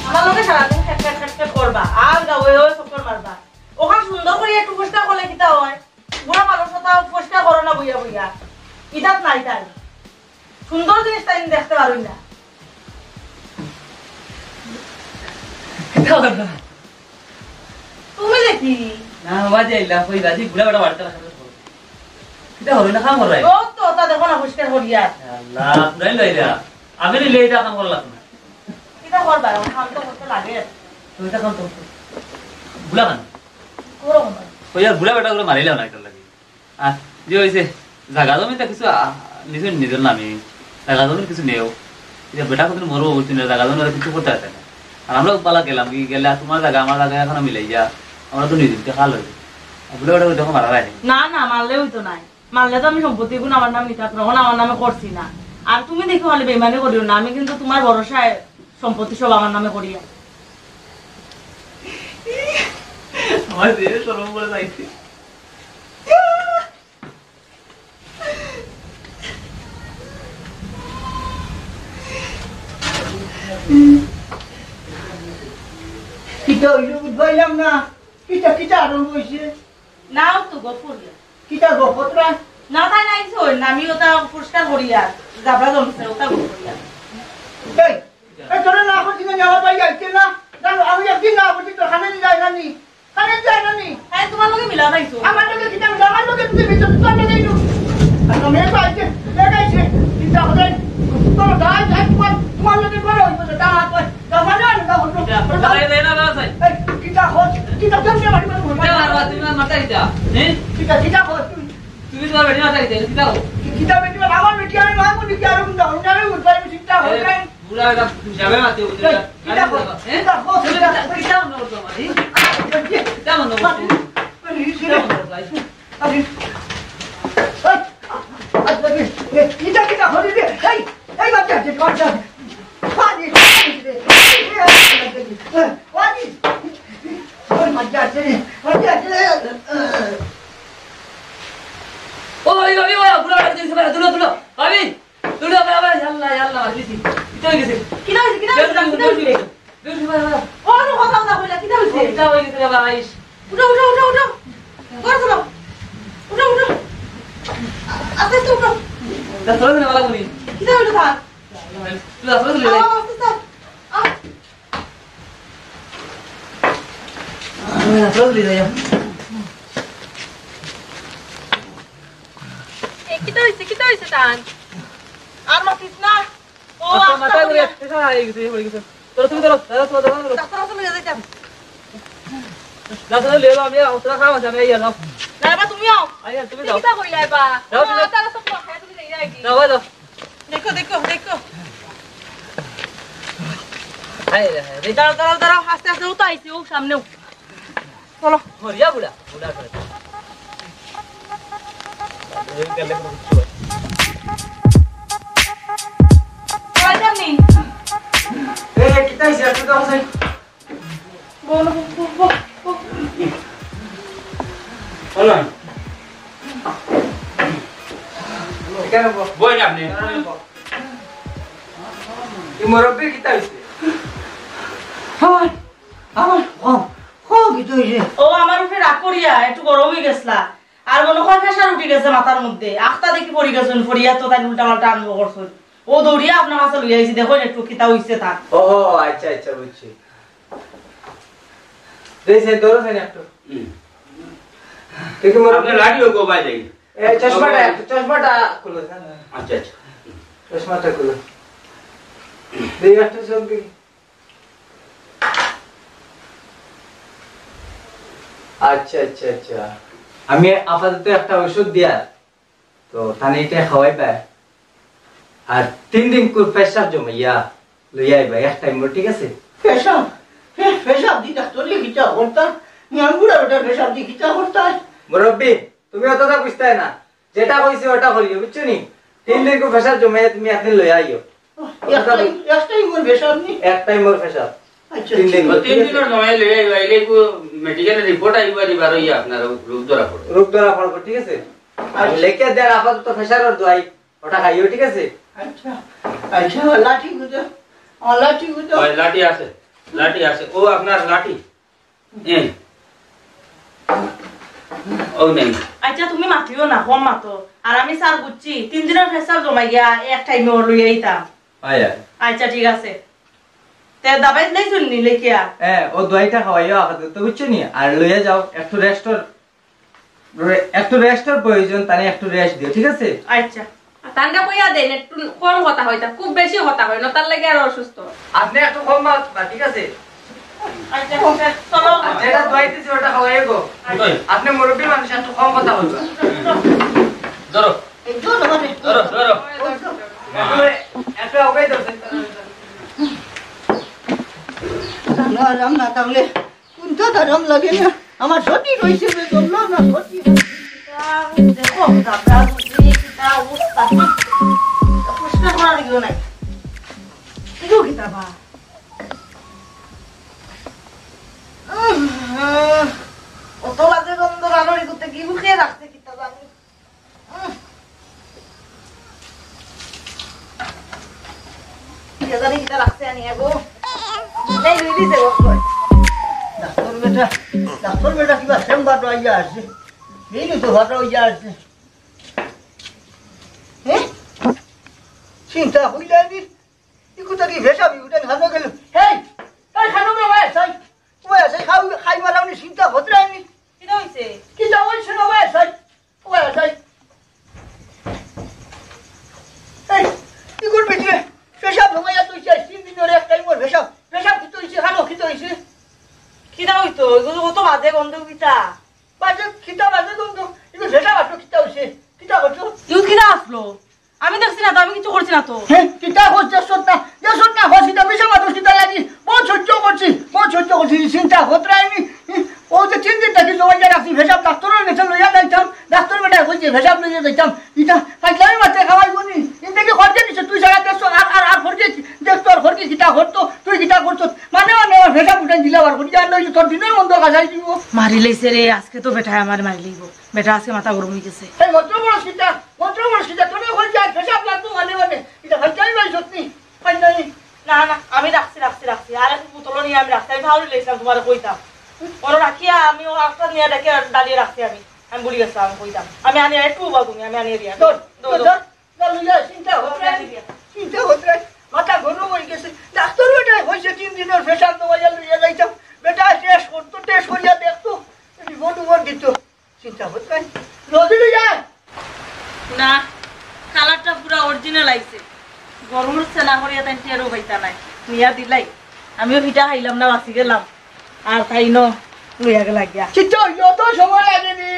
আমার লগে সারাদিন খেট খেট খেট খেট করবা, আর গাওয়ে ওয়ে চক্কর মারবা। ওখান সুন্দর করি একটু পরিষ্কার করলে কিতা হয়? বুড়া মানুষ তো তাও পরিষ্কার করো না বইয়া বইয়া। ইদাত নাই তাই। সুন্দর জিনিস তাই দেখতে পারুই না। কিতা করবা? তুমি দেখি। না, বাবা, যে আইলা, কই বাজি, বুড়া বেটা বাড়িতে রাখা তো। কিতা করো না, কাম করো। ও তো, তা দেখো না, পরিষ্কার করিয়া। আল্লাহ, পুরাই লইলা। আমি নিলে এটা কাম করা লাগতো না। কিতা করবা, কাম তো করতে লাগে। তুমি তো কাম তো করো। বুড়া কেন? করো না। ওই আর বুড়া বেটা করে মারিলাও না, এটার লাগি। আর যে হইছে, জাগা জমি তো কিছু, আ, নিজের, নিজের নামে, জাগা জমির কিছু নেও। যে বেটা কতদিন মরবো, বুঝছি না, জাগা জমির কিছু করতে পারছে না। আর আমরা বালা গেলাম, কি গেলে আর তোমার জাগা, আমার জাগা এখন মিলাই যা, আমরা তো নিজের খাল হইবে। আর বুড়া বেটা ওই দেখো মারা যায়। না, না, মারলে হইতো নাই। মারলে তো আমি সম্পত্তি গুণ আমার নামে নিতাম, তখন আমার নামে করছি না। আর তুমি দেখো, খালি বেইমানি করিও না, আমি কিন্তু তোমার ভরসায় সম্পত্তি সব আমার নামে করিয়া। আমার যে শরম করে যাইছে। কিতা হইল বুঝ পাইলাম না। কিতা, কিতা আরম্ভ হইছে? নাও তো গপ করিয়া। কিতা গপ কতরা? না, তাই নাই তো, আমি ওটা পরিষ্কার করিয়া, জাবরা জমছে, ওটা গপ করিয়া। এই, এই, তোরা না করছি না, আমার ভাই আইছে না? জানো, আমি একদিন না করছি, তোর খানে যায় না নি? খানে যায় না নি? আরে, তোমার লগে মিলা পাইছো? আমার লগে কিতা মিলা? আমার লগে তুমি মিলা, তোমার লগে একটু। আর মেয়ে তো আইছে, মেয়ে আইছে। এই, এই, না, না, ভাই। এই, কিতা কর? কিতা তোর সে বাড়ি বাড়ি ঘুরে? কিতা মারবা? তুমি আমার মাথা কিতা? হ্যাঁ? কিতা, কিতা কর তুই? তুমি তোমার বেটি মাথা কিতা? কিতা কর? কিতা বেটি মার? আমার বেটি আমি মারবো নাকি? আর কোনটা? আমি জানি, বুঝতে পারি, চিন্তা হয় এই, নাই। বুড়া এটা যাবে মারতে, বুঝতে এই, পারি। কিতা কর? হ্যাঁ? কিতা কর? তুমি কিতা, কিতা মনে করছো আমার? হ্যাঁ? কিতা মনে করছো? আরে, কিতা মনে করছো? আরে, এই, আরে, এই, কিতা, কিতা করি রে? এই, এই, বাচ্চা আছে, বাচ্চা আছে। পানি, পানি রে। এই, এই, এই, পানি। ওই বাচ্চা আছে রে, বাচ্চা আছে রে। ওই, ওই, ওই, বুড়া বাচ্চা আছে, তুলো, তুলো। ভাবি, তুলো, ভাই, ভাই, আল্লাহ, আল্লাহ, ভাবি, কিতা হয়ে গেছে? কিতা হয়েছে? কিতা হয়েছে? কিতা হয়েছে? বেশ, বেশ, বেশ, বেশ। ও, ও, কথা, কথা কইলা, কিতা হইছে? কিতা হয়ে গেছে রে ভাই? উঠো, উঠো, উঠো, উঠো। ঘরে চলো। উঠো, উঠো। আস্তে আস্তে উঠো। তা চলো না, বালা বলি। কিতা হইলো তার? তুই আস্তে আস্তে লই যাই। আও, আস্তে আস্তে। আও। আস্তে আস্তে লই যাই। এ, কিতা হইছে? কিতা হইছে তার? আর মাতিস না। ও, আচ্ছা, আস্তে মাথায় করে করিয়া। একটা হয়ে গেছে, হয়ে গেছে। ধরো, তুমি ধরো, ধরো, ধরো, ধরো, ধরো। ডাক্তার আছে, লইয়া যাইতাম। ডাক্তার লইয়া যাও, আমি, আমার কাম আছে, আমি এই যাও। না, এবার তুমি আও। আই, তুমি যাও। কিতা কইলা এবার? যাও, তুমি। তারা সব খায়, তুমি যাই না কি? যাও, যাও। দেখো, দেখো, দেখো। হায় রে, হায় রে। দাঁড়াও, দাঁড়াও, দাঁড়াও, আস্তে আস্তে, ও তো আইছে, ও সামনে। চলো। হরিয়া বুড়া, বুড়া করে। এই গেলে কোনো কিছু হয়। কয়টা নেই? এই, কিতা হইছে? একটু তো আছে। বলো, বলো, বলো, বলো। বলো। এখানে বল। বই না আপনি। এখানে বল। এই মুরব্বির কিতা হইছে? আমার আমার হ, হ, কিতা হইছে? ও আমার উপরে রাগ করিয়া একটু গরম হয়ে গেছলা। আর মনে হয় প্রেশার উঠে গেছে মাথার মধ্যে। আখতা দেখি পড়ি গেছইন, পড়িয়া তো তাই উল্টা পাল্টা আরম্ভ করছইন। ও দৌড়িয়া আপনার কাছে লইয়া আইছি, দেখইন একটু কিতা হইছে তার। ও, আচ্ছা, আচ্ছা, বুঝছি। এই সাইড ধরো, সাইড একটু। হুম। দেখি মোর আপনি লাঠি হোক, ও ভাই যাই। এই চশমাটা, চশমাটা খুলো, স্যার। আচ্ছা, আচ্ছা। চশমাটা খুলো। দেখি একটু চোখ দেখি। আচ্ছা, আচ্ছা, আচ্ছা। আমি আপাতত একটা ঔষধ দিয়ার, তো তানে এটা খাওয়াইবায়। আর তিন দিন করে পেশাব জমাইয়া লইয়া আইবা এক টাইমো, ঠিক আছে? পেশাব? হে, পেশাব দি ডাক্তার দি কিতা করতা? নি আমি বুড়া বেটা পেশাব দি কিতা করতা? মুরব্বি, তুমি অতটা বুঝতায় না। যেটা কইছি ওটা করিও, বুঝছো নি? তিন দিন করে পেশাব জমাইয়া তুমি একদিন লইয়া আইও। এক টাইম, এক টাইমর পেশাব নি? এক টাইমর পেশাব। আচ্ছা, তিন দিন। ও তিন দিনর সময় লইয়া আইবা, আইলে একটু মেডিকেল রিপোর্ট আইবা, আর এবার ইয়া আপনার রোগ ধরা পড়বে। রোগ ধরা পড়বে, ঠিক আছে? আর আচ্ছা। লেখে দেয়ার আপাতত প্রেশারর দোয়াই, ওটা খাইও, ঠিক আছে? আচ্ছা, আচ্ছা, লাঠি গুঁজো, আমার লাঠি গুঁজো। ওই লাঠি আছে, লাঠি আছে, ও আপনার লাঠি। এ। ও নেই। আচ্ছা, তুমি মাতিও না, কম মাতো। আর আমি স্যার বুঝছি, তিন দিনর পেশাব জমাইয়া এক টাইমে ওর লইয়া আইতাম। আয়, আয়। আচ্ছা, ঠিক আছে। তে দাবাই দিলেই শুননি লেখিয়া। হ্যাঁ, ও দোয়াইটা খাওয়াইও আপাতত, বুঝছো নি? আর লইয়া যাও, একটু রেস্টর, রে-, একটু রেস্টর প্রয়োজন, তানে একটু রেস্ট দিও, ঠিক আছে? আচ্ছা। আর তানরে কইয়া দেন, একটু কম কথা কইতা, খুব বেশি কথা কয় না, তার লাগি আরো অসুস্থ। আপনি একটু কম মাতবা, ঠিক আছে? আচ্ছা, আচ্ছা, চলো। আর যেটা দোয়াইতেছি, ওটা খাওয়াইও গো। আচ্ছা। আপনি মুরব্বি মানুষ, একটু কম কথা কইবা। ধরো। এই ধরো, ধরো। ধরো, ধরো। একটু, একটু আগে ধরো। না, রাম না, তাহলে কোনটা ধরম লাগে না? আমার সর্দি রইছে রে, ধরলো না, সর্দি রইছে। দেখো, দাদা, বুঝলি, কিতা অবস্থা? পরিষ্কার করার ইয়ে নাই। এগুলো কিতা বা? উম, অত লাগে গন্ধ, রান্নাবাড়ি করতে কি মুখে রাখছে, কিতা জানি। উম। কে জানি কিতা রাখছে আনিয়া গো। এই লই দিছে গো। ডাক্তার বেটা, ডাক্তার বেটা কিবা সেম বাটো আইয়া আছে। এই তো বাটো আইয়া আছে। হ্যাঁ? চিন্তা হইলে আমি, ই কোথা কি ভেসা বিগুটা খানো গেল? হেই, তাই খানো গেল ভাই, তাই। ওই আছে, খাই, খাই মারাউনি চিন্তা হতে রায়নি। কিতা হইছে? কিতা হইছে না ভাই, তাই। ওই আছে। এই, ই কোন বেটি রে? পেশাব জমাইয়া তুই চাস, তিন দিন ধরে এক টাইমর পেশাব। পেশাব কিতা হইছে? খানো কিতা হইছে? তো এগুলো কত বাজে গন্ধ কিতা? বাজে কিতা, বাজে গন্ধ? এগুলো ভেজা বাটো কিতা হইছে? কিতা করছো? ইউ কিতা আসলো? আমি দেখছি না তো, আমি কিছু করছি না তো। হে, কিতা করছো? দেখছো না, দেখছো না, হসিতা মিশা মাতো কিতা লাগি? বহুত সহ্য করছি, বহুত সহ্য করছি, চিন্তা হতরায়নি। ও যে তিন দিন থাকি জমাইয়া রাখছি, ভেজাব ডাক্তারর গেছে লইয়া যাইতাম, ডাক্তার বেটায় কইছে ভেজাব লইয়া যাইতাম। ইটা ফাইজলামি মাতে খাওয়াইবো নি? ইনতে কি খরচে দিছে? তুই সারা দেখছো, আর, আর, আর খরচে কি? দেখতো আর খরচে কিতা করতো, তুই কিতা করতো? মানে, মানে, আমার ভেজাব উঠাই দিলে আবার খরচে আর লইলে তোর দিনের মন্দ কাজাই দিব। মারি লাইছে রে, আজকে তো বেটায় আমার মারি লাইবো। বেটা আজকে মাথা গরম হয়ে গেছে। এই মন্ত্র বড় সিধা, মন্ত্র বড় সিধা, তোরে খরচে আর ভেজাব লাগতো মানে, মানে। ইটা ফাইজলামি ভাই সত্যি, ফাইজলামি। না, না, আমি রাখছি, রাখছি, রাখছি। আর এক বোতলও নিয়ে আমি রাখছি। আমি ভালো লেগেছিলাম তোমার কইতাম। ওরা রাখিয়া আমি ও একটা নিয়ে রেখে ডালিয়ে রাখছি আমি। আমি ভুলি গেছিলাম, আমি কইতাম। আমি আনি একটু উবাও তুমি, আমি আনি দিয়া। ধর, ধর, ধর, ধর। ধর, লইয়া চিন্তা হচ্ছে। চিন্তা হচ্ছে। মাথা গরম হয়ে গেছে। ডাক্তার বেটায় কইছে তিন দিনের ভেজাব দেওয়া লইয়া যাইতাম। বেটায় টেস্ট করতো, টেস্ট করিয়া দেখতো। রিপোর্ট উপর দিত। চিন্তা করতে নাই। জলদি লই যায়। না, কালারটা পুরা অরিজিনাল আইছে। গরুর সেনা করিয়া তাই টেরও পাইতা নাই। নিয়া দিলাই। আমিও পিঠা খাইলাম না, বাঁচি গেলাম। আর তাই ন লইয়া গেলা গিয়া। চিন্তা হইল তো সময় লাগেনি।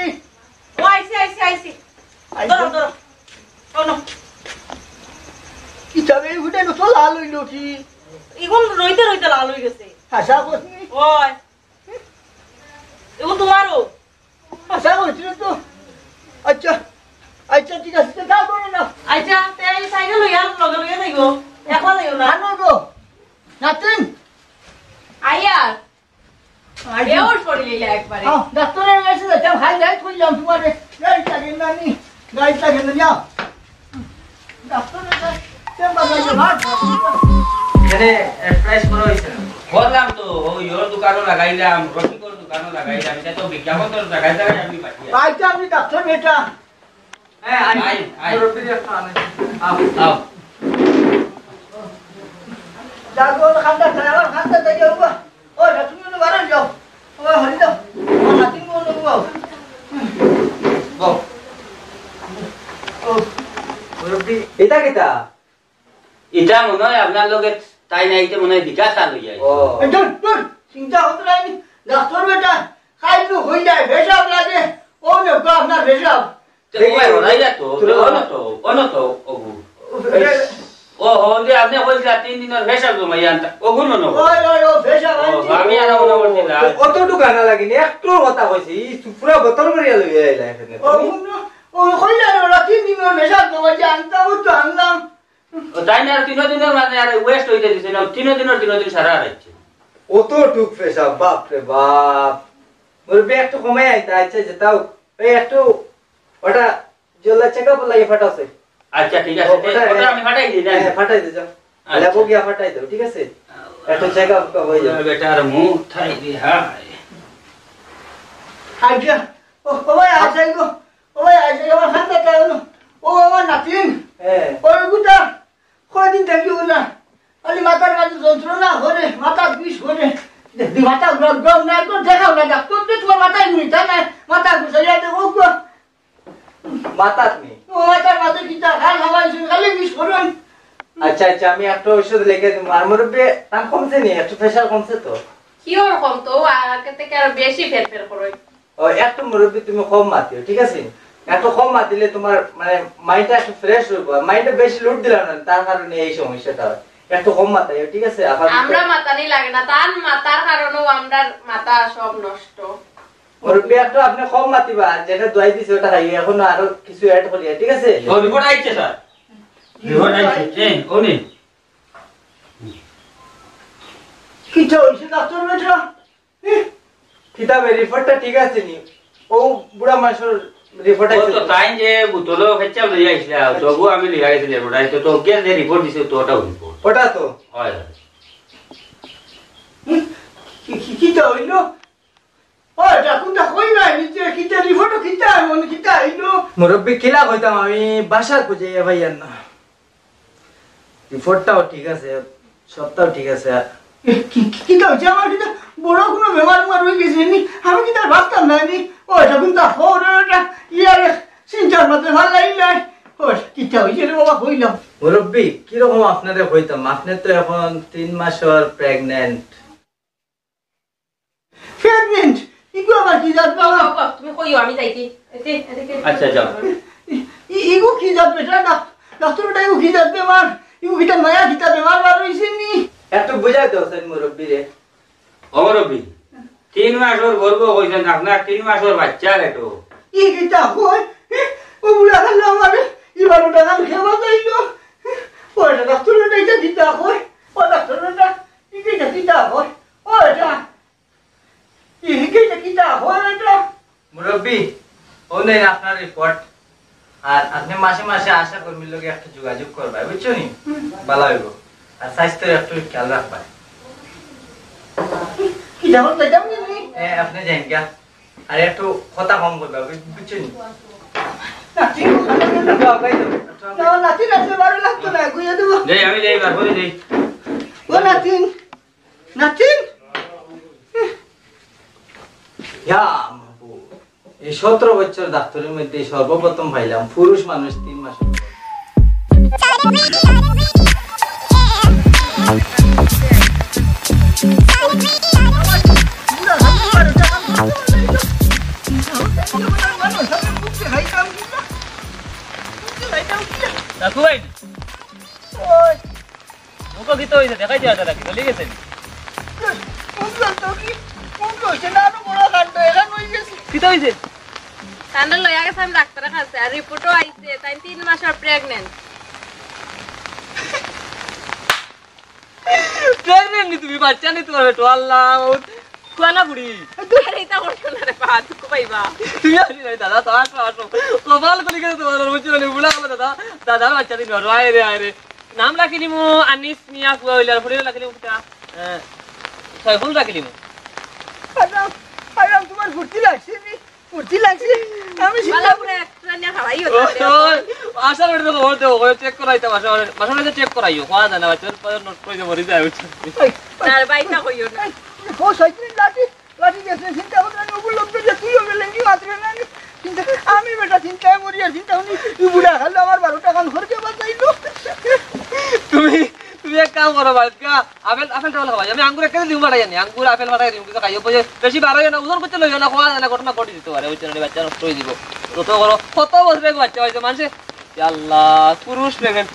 ও আইছি, আইছি, আইছি। আইছি। ধরো, ধরো। ও নো। কিতাবে এই হুডে তো লাল হইল কি? ইগুন রইতে রইতে লাল হয়ে গেছে। আশা করছি। ওই। এগু তোমারও? আশা করছি তো। আচ্ছা, আচ্ছা, ঠিক আছে, তো যাও করে না। আচ্ছা, তে এই সাইকেল লইয়া লগে লগে যাইগো। একলা যাইও না। আনো গো। নাতিন। আইয়া। আইয়া। বেউস করি লইলা একবারে। হ্যাঁ, ডাক্তারের কাছে যাইতাম, হাই লাইট করলাম তোমারে। গাড়ি লাগে না নি, গাড়ি লাগে না, যাও। ডাক্তারের কাছে চেম্বার লাগে, ভাগ। এখানে, এ, প্রাইস করা হয়েছে না? বললাম তো, ওই ওর দোকানও লাগাইলাম, রফিকর দোকানও লাগাইলাম, এটা তো বিজ্ঞাপন তো জায়গায় জায়গায় আমি পাঠিয়ে। ভাই তো আপনি ডাক্তার বেটা। হ্যাঁ, আই। I, I. মুরব্বির একটা আনে। আও। আও। যাও, ওর খান্দা, ওর খান্দা থেকে উঠবা। ও, তুমি ওখানে বারো যাও। ও, হরি যাও। ও, হাতি মনে উঠবা। বউ। ও। মুরব্বি, এটা কিতা? এটা মনে হয় আপনার লগে তাই নাই, এটা মনে হয় বিকাশ আল হইয়া ও। এই দূর, দূর, চিন্তা হতো না, আমি ডাক্তার বেটা, খাই তো হয়ে যায়, ভেজাল লাগে, ও দেখো আপনার ভেজাল। তে ওই হরাই না তো, তে অন তো, অন তো, ওগু। ও, ও, যে আপনি কইছিলা তিন দিনের ভেজাল জমাই আনতা, ওগুর মনে হয়। ওই, ওই, ও, ভেজাল ও, আনছি। আমি আর মনে করছি না। অতটুকু আনা লাগেনি, একটু কথা কইছি, এই পুরা বোতল করিয়া লইয়া আইলা এখানে। ও, হুনো, ও, কইলা রে, ওরা তিন দিনের ভেজাল জমাই আনতা, ও তো আনলাম। ও তাই না, আর তিন দিনের মাঝে আর ওয়েস্ট হইতে দিছে না, তিন দিনের তিন দিন সারা হারাইছে। অত টুক পেশাব, বাপ রে বাপ। মুরব্বি একটু কমাই আইতা, আচ্ছা, যেতাও। এই একটু ওটা জেলা চেক আপ লাগে ফাটাছে। আচ্ছা, ঠিক আছে। ও, ওটা, ওটা আমি ফাটাই দিই, হ্যাঁ, যাই। ফাটাই দে, যাও। আচ্ছা। লেবু গিয়া ফাটাই দাও, ঠিক আছে? একটু চেক আপ হয়ে যাবে। বেটার মুখ থাই রে, হায়। আচ্ছা, ও, ও ভাই, আচ্ছা, গো। ও ভাই, আইসা আমার খান্দা তাই হলো। ও আমার নাতিন। হ্যাঁ। ওই গুটা কয়দিন থাকি ও না। খালি মাথার মাঝে যন্ত্রণা করে, মাথা বিষ করে। দে, দে, মাথা ঘুরাও, ঘুরাও না, একটু দেখাও না, ডাক্তার তো তোমার মাথায় ঘুরি, তাই না? মাথা ঘুষাইয়া দে, ও গো। মাথাত নি? ও মাথার মাঝে কিতা খাল হাওয়াই শুনে খালি বিষ করে। আচ্ছা, আচ্ছা, আমি একটা ঔষধ লিখে দিব। আর মুরব্বি, তান কমছে নি? একটু প্রেশার কমছে তো? কি ওর কম তো, ও আগে থেকে আরো বেশি ফের ফের করে। ও, একটু মুরব্বি তুমি কম মাতিও, ঠিক আছে? একটু কম মাতিলে তোমার মানে মাইন্ডটা একটু ফ্রেশ হইব। আর মাইন্ডে বেশি লোড দিলাম না, তার কারণে এই সমস্যাটা হয়। একটু কম মাতাইও, ঠিক আছে? আবার আমরা মাতানি লাগে না, তার মাতার কারণেও আমরার মাথা সব নষ্ট। মুরব্বি একটু আপনি কম মাতিবা, আর যেটা দোয়াই দিছে ওটা খাইও, এখন আরো কিছু অ্যাড করিয়া, ঠিক আছে? ও, রিপোর্ট আইছে, স্যার। রিপোর্ট আইছে। এই, ও নে। কিতা হইছে ডাক্তার বেটা? কিতাবে রিপোর্টটা ঠিক আছে নি? ও বুড়া মানুষের রিপোর্ট ও আছে তো তো। তাই যে বোতলও খেচ্চা লইয়া আইসলা, আচ্ছা। তবু আমি লইয়া গেছি রিপোর্ট। আই তো, তো কে যে রিপোর্ট দিছে, তো ওটাও রিপোর্ট। ওটা তো? হয়, হয়। হুম? কি, কি, কিতা হইল? ও, এটা কোনটা কই নাই? নিচে কিতা রিপোর্টও কিতা, মনে কিতা হইল? মুরব্বি কিলা কইতাম আমি, বাসার খুঁজে এ ভাই আর না। রিপোর্টটাও ঠিক আছে, সবটাও ঠিক আছে। এ, কি, কি, কিতা হইছে? আমার কিতা বড় কোনো বেমার উমার হয়ে গেছে নি? আমি কিতা ভাবতাম না নি? ও, এটা কোনটা খবর, এটা ইয়ারে চিন্তার মাঝে ভালো লাগে না। ও, কিতা হইছে রে বাবা, কইলাম। মুরব্বি, কিরকম আপনারে কইতাম? আপনি তো এখন তিন মাসের প্রেগন্যান্ট। ফের ওই আমি যাইতে। এতে, এদিকে। আচ্ছা, যাও। ই-, ই-, ইগু কি জাত বেটা না? ডাক্তার বেটা, ইগু কি জাত বেমার? ইগু কিতা নয়া কিতা বেমার বার অইছে নি? একটু বুঝাই দেও সেন মুরব্বি রে। ও মুরব্বি, তিন মাসর গর্ভ কইছেন আপনার, তিন মাসর বাচ্চা রে তো। ই কিতা কয়? ও বুড়া খালো আমারে, ই বারো টাকা খেয়ে বাঁচাইলো। ও এটা ডাক্তার বেটা, এটা কিতা কয়? ও ডাক্তার বেটা, ই কিতা কিতা কয়? ও এটা, ই কিতা কিতা কয় এটা? মুরব্বি, ও নেই আপনার রিপোর্ট। আর আপনি মাসে মাসে আশা কর্মীর লগে একটু যোগাযোগ করবা, বুঝছো নি? বালা হইব। আর স্বাস্থ্যের একটু খেয়াল রাখবা। কি যাবো, যাইতাম নি? এ, আপনি যাইন গিয়া। আর একটু কথা কম কইবা, বুঝ-, বুঝছো নি? নাতি, যাও, যাই যাও। না, নাতি, নাতি, বারো লাগতো না, গুইয়া দেবো। যাই, আমি যাই, বার করে যাই। ও নাতিন, নাতিন। ইয়া মাবুদ, এই সতেরো বছর ডাক্তারির মধ্যে সর্বপ্রথম পাইলাম পুরুষ মানুষ তিন মাস। দেখো ভাই, ওই। মুখো কিতা অইছে? দেখাই দিয়া যারা কি চলে গেছে নি? কোন দল তো কি? কোন দল? সে না আরো বড় কাণ্ড, এখান হয়ে গেছে। কিতা অইছে? কাণ্ড লইয়া গেছে আমি ডাক্তারের কাছে, আর রিপোর্টও আইছে, তাই তিন মাস আর প্রেগন্যান্ট। প্রেগন্যান্ট নি তুমি? বাচ্চা নি তোমার পেটো? আল্লাহ, কুয়া না বুড়ি? আরে, এটা করছো না রে বা, দুঃখ পাইবা। তুমি আসি নাই দাদা, তো আসো, আসো। কপাল খুলি গেছে তোমার, বুঝছো নি? বুড়া হবো দাদা, দাদার বাচ্চা দিন, আয় রে, আয় রে। নাম রাখিলিমু আনিস মিয়া, কুয়া হইলে আর ফুড়ির রাখিলিমু কিতা? এ, সয়ফুল রাখিলিমু। আরাম, আরাম, তোমার ফুর্তি লাগছে নি? ফুর্তি লাগছে? আমি চিন্তা বালা করে একটা নিয়ে খাওয়াই হতো রে। ওই, আশা করি তো খবর দেবো, ওই চেক করাইতাম, আশা করি, মাঝে মাঝে চেক করাইও, খাওয়া যায় না, বাচ্চা, বাচ্চা নষ্ট হয়ে যাবে, মরে যায়, বুঝছো? ওই, ওই। তার বাইর না কইও না। এই, ও শয়তান লাঠি, লাঠি গেছে, চিন্তা করতে আমি উপলব্ধ যে তুইও গেলেন কি মাত্র না আমি। চিন্তা, আমি বেটা চিন্তায় মরি আর চিন্তা উনি, তুই বুড়া খালো আমার বারো টাকা খরচে বাঁচাইলো। তুমি, তুমি এক কাম করো, বালকা, আপেল, আপেল টাপেল খাওয়াই। আমি আঙ্গুর একটা দিমু বাড়াই আনি, আঙ্গুর, আপেল বাড়াই দিমু, কিছু খাইও, বুঝে, বেশি বাড়াইও না, ওজন করতে লইও না, খাওয়া যায় না, ঘটনা ঘটি দিতে পারে, ওই ছেলের বাচ্চা নষ্ট হয়ে দিব। যত করো, কত বছরে এক বাচ্চা হয়েছে, মানুষে, ইয়া আল্লাহ, পুরুষ প্রেগনেন্ট।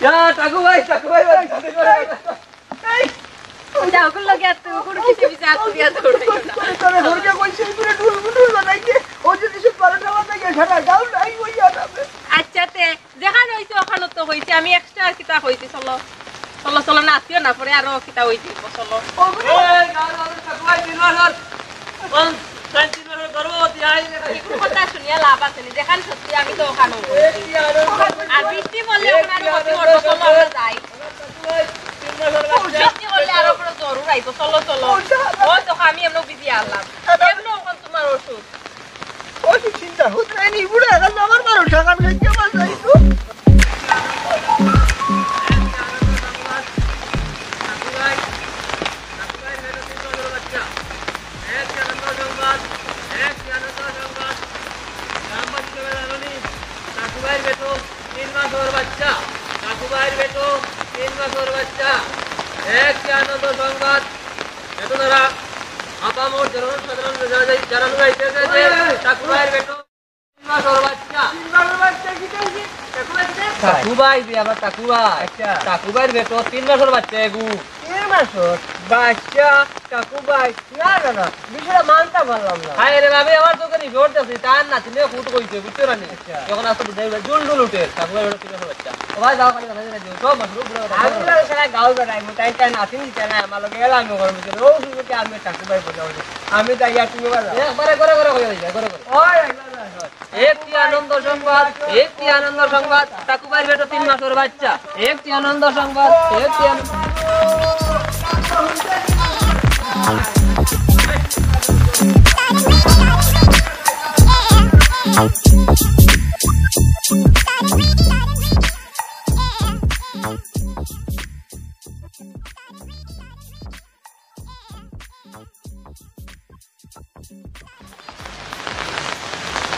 ইয়া, টাকু ভাই, টাকু ভাই, ভাই, টাকু ভাই। এই, ওই যে ওগুলো লগে আর তো ওগুলো কিসে বিচার করিয়া দৌড়াইও না। তোরে, তোরে, তোরে, তোরে, কইছে, এই করে ঢুল, ঢুল বানাইছে, ও যদি সে বারোটা বাজে গিয়ে খেলা, যাও, নাই, ওই আর হবে। আচ্ছা, তে, যেখান হইছে, ওখানো তো হইছে, আমি এক্সট্রা আর কিতা হইছি, চলো। চলো, চলো, নাচিও না, পরে আরো কিতা হইছে, চলো। এই, গান, গান, গান, গান, গান, গান। কোন শান্তি করে গর্ভবতী আই রে। এই কোনো কথা শুনিয়া লাভ আছে নি, যেখান সত্যি আমি তো ওখানো হইছি। আর বৃষ্টি বললে ওখানে ক্ষতি করবো, চলো আমরা যাই। বৃষ্টি বললে আরো বড় জরুর আইবো, চলো, চলো। ওই তো আমি এমন বিজি আনলাম, এমন ওখান তোমার ওষুধ। ওই তো চিন্তা হচ্ছে না, এই বুড়া এখন আমার বারো টাকা খাইতে আমার যাই তো। তিন মাসর বাচ্চা, কাকুবাইর বেটো, তিন মাসর বাচ্চা। এক কি আনন্দ সংবাদ। এত দ্বারা আপামর জনসাধারণ জানা যাই-, জানানো যাইতেছে যে কাকুবাইর বেটো তিন মাসর বাচ্চা। তিন মাসর বাচ্চা কি চাইছে? কাকুবাই কি চাইছে? কাকুবাই যে আমার কাকুবাই। আচ্ছা। কাকুবাইর বেটো তিন মাসর বাচ্চা এগু। তিন মাসর বাচ্চা, কাকুবাই। না, না, না, বিষয়টা মানতে পারলাম না। হায় রে বাবা, আমার চোখে রিপোর্ট আছে, তার নাতিনে খুদ কইছে, বুঝছো না নি? আচ্ছা। যখন আসতে বুঝাই, জুল জুল উঠে, কাকুবাই বেটো তিন মাসর বাচ্চা। ও ভাই, যাও, খালি কথা বলে যাও, সব মাসুর উপরে কথা আমি বলো। লাগে সারা গাঁও বেড়াই, মু তাই তাই নাতিন দিতে না, আমার লগে এলা আমি করবো, ও শুধু কি আমি কাকুবাই বলে ওঠে। আমি তাই আর তুমি বলো। একবারে করে করে করে যাই, করে করে। ওই, ওই, ওই, ওই, ওই। একটি আনন্দ সংবাদ, একটি আনন্দ সংবাদ। কাকুবাইর বেটো তিন মাসর বাচ্চা। একটি আনন্দ সংবাদ, একটি আনন্দ।